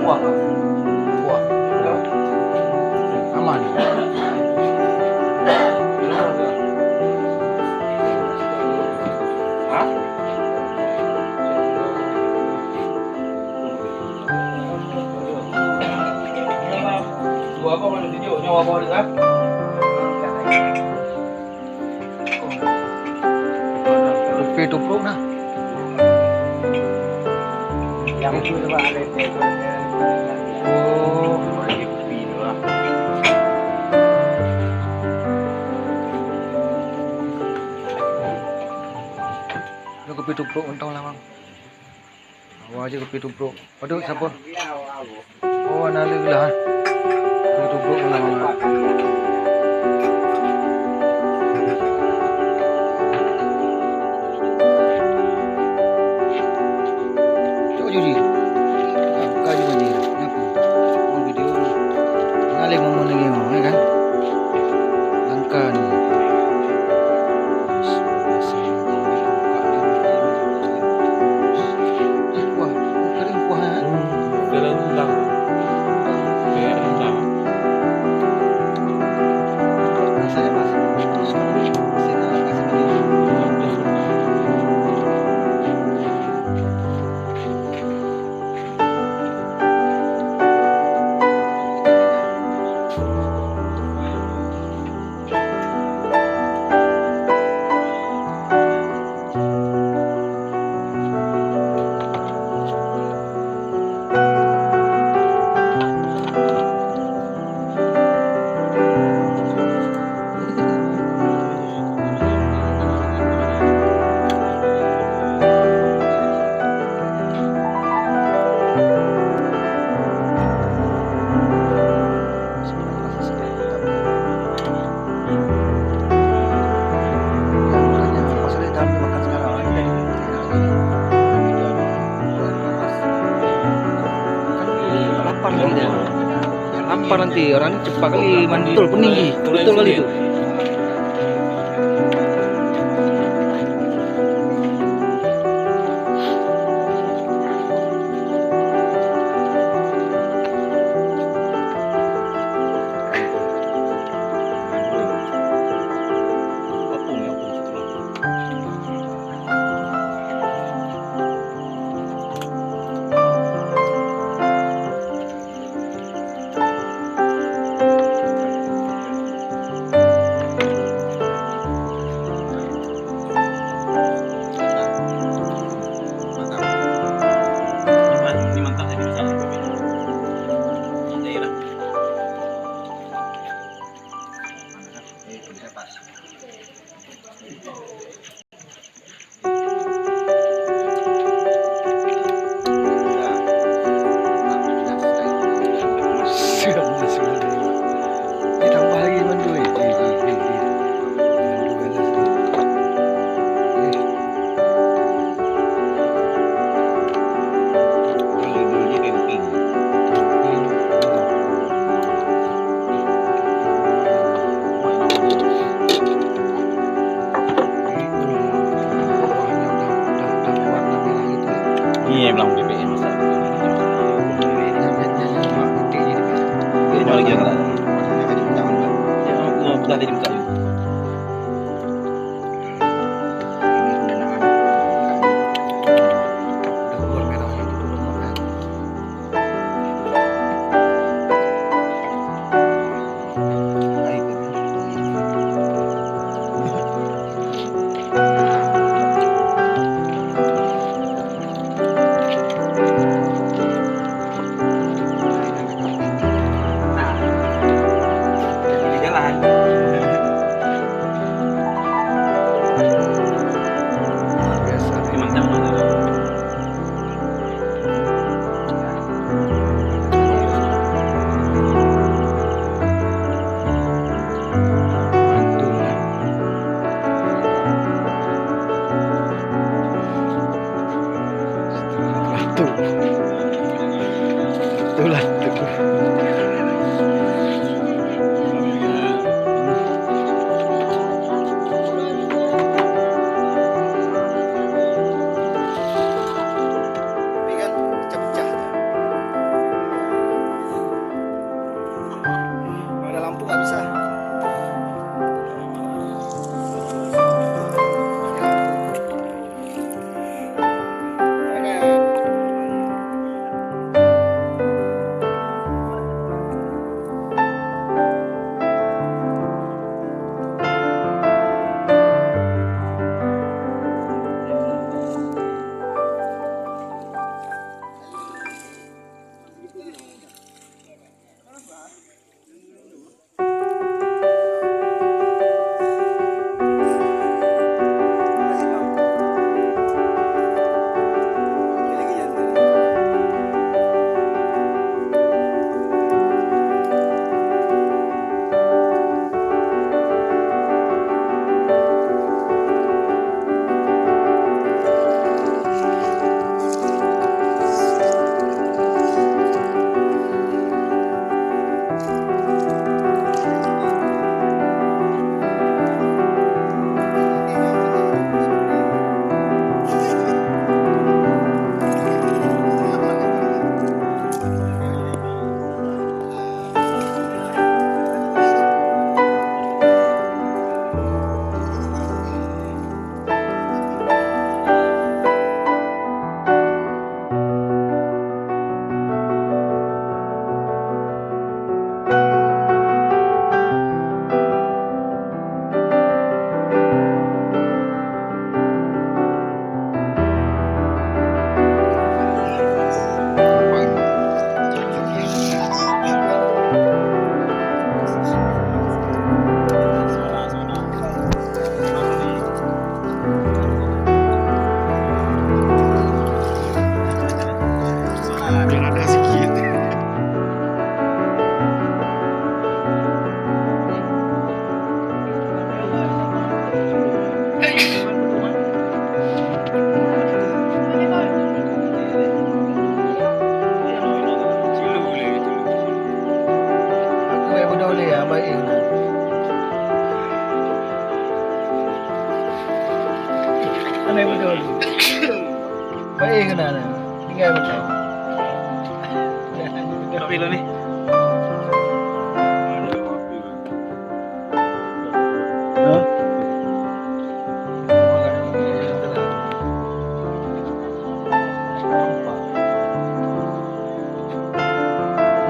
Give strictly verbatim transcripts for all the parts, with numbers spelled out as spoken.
Wah. Wah. Aman. Hah? Dua boh mana tunjuk? Nyawa boh dekat. Kupi tubruk nah. Yang tu coba ada. Oh. Nyoe kupi tubruk untông lah, Bang. Awai jih kupi tubruk. Padub sapeue? Oh, na lé geulah, eh. Kupi tubruk untông lah. Cok jih. Buka jih ni. Kenapa? Oh, video ni. Ngalih momen lagi, oh, ya kan? Langkah ni. Wah, kering kuah, eh. Dalam rendang. Kayak rendang. Saya, Mas. Saya tak kasih begini. Lapar nanti, lapar nanti orang ni cepat kali mandi. Betul, pening ji. Betul kali tu. Siap, Mas. Ditambah lagi bantu, eh. Eh, eh, eh, eh. Bantu ganas tu. Eh. Kalau dulu dia camping. Camping. Ni yang bilang bebek yang masak. Ini lagi yang tak. Aku dah tadi buka juga. Nah, jadi di jalan. Baik betul. Baik kena dah. Tinggal betul. Tapi lo ni. Hah?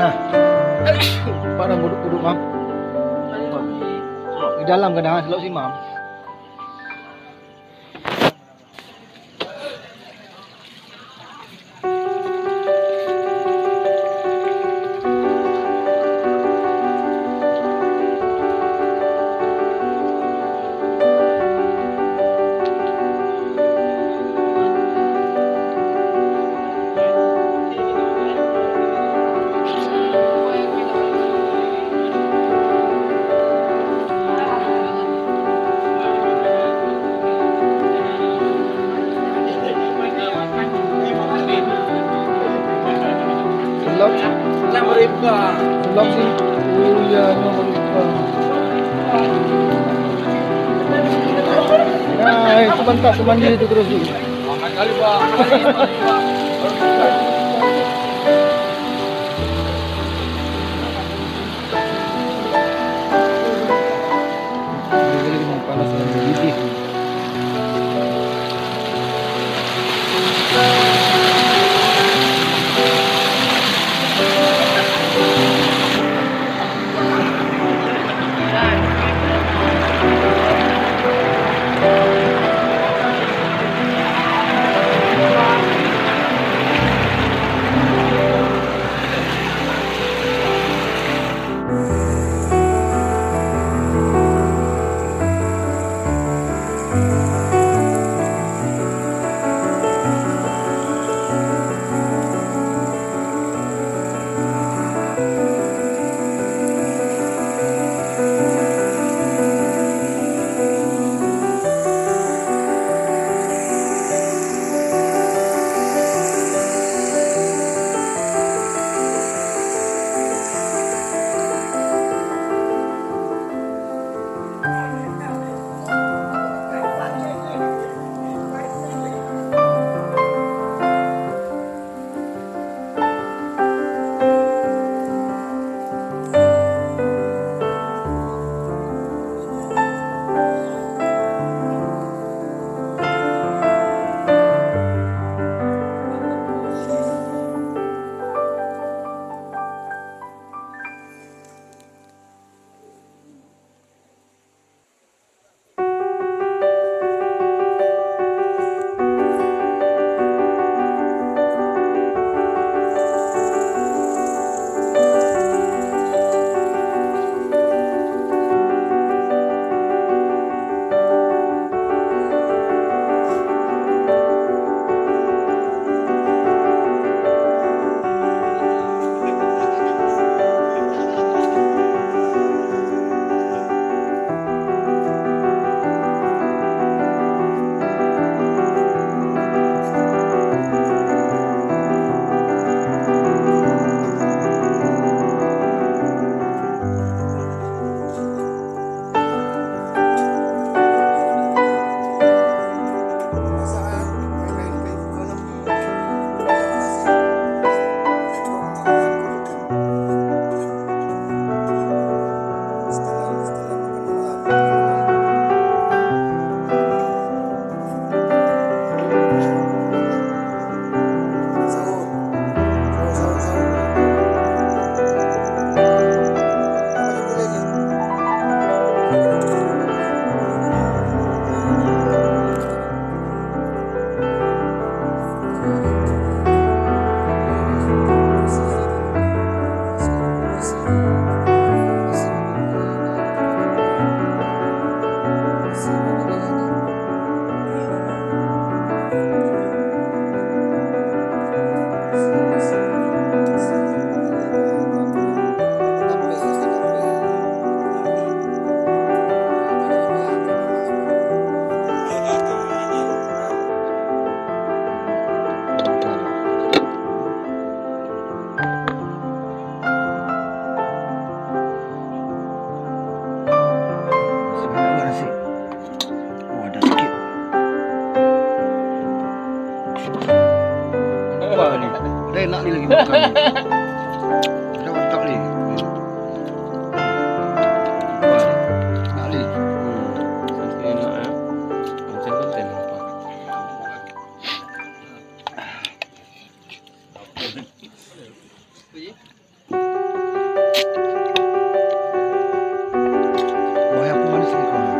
Nah. Pak dah buduk-buduk, Mam. Di dalam kena, selok si Mam. Lom. Lom sih. Oh iya, lom. Nah, itu mantap, semanja itu terus. Makan. Ada tak boleh. Lupa. Tak boleh. Hmm. Enak, eh. Macam konten apa? Wah, aku manis ni, kawan.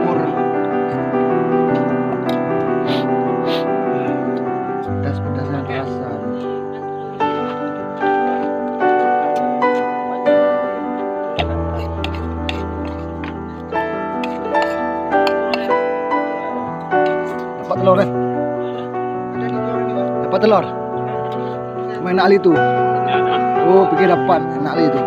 Umur. Pedas-pedasnya terasa. Dapat telur, eh? Dapat telur. Main nak ali tu. Oh, pergi dapat nak ali tu.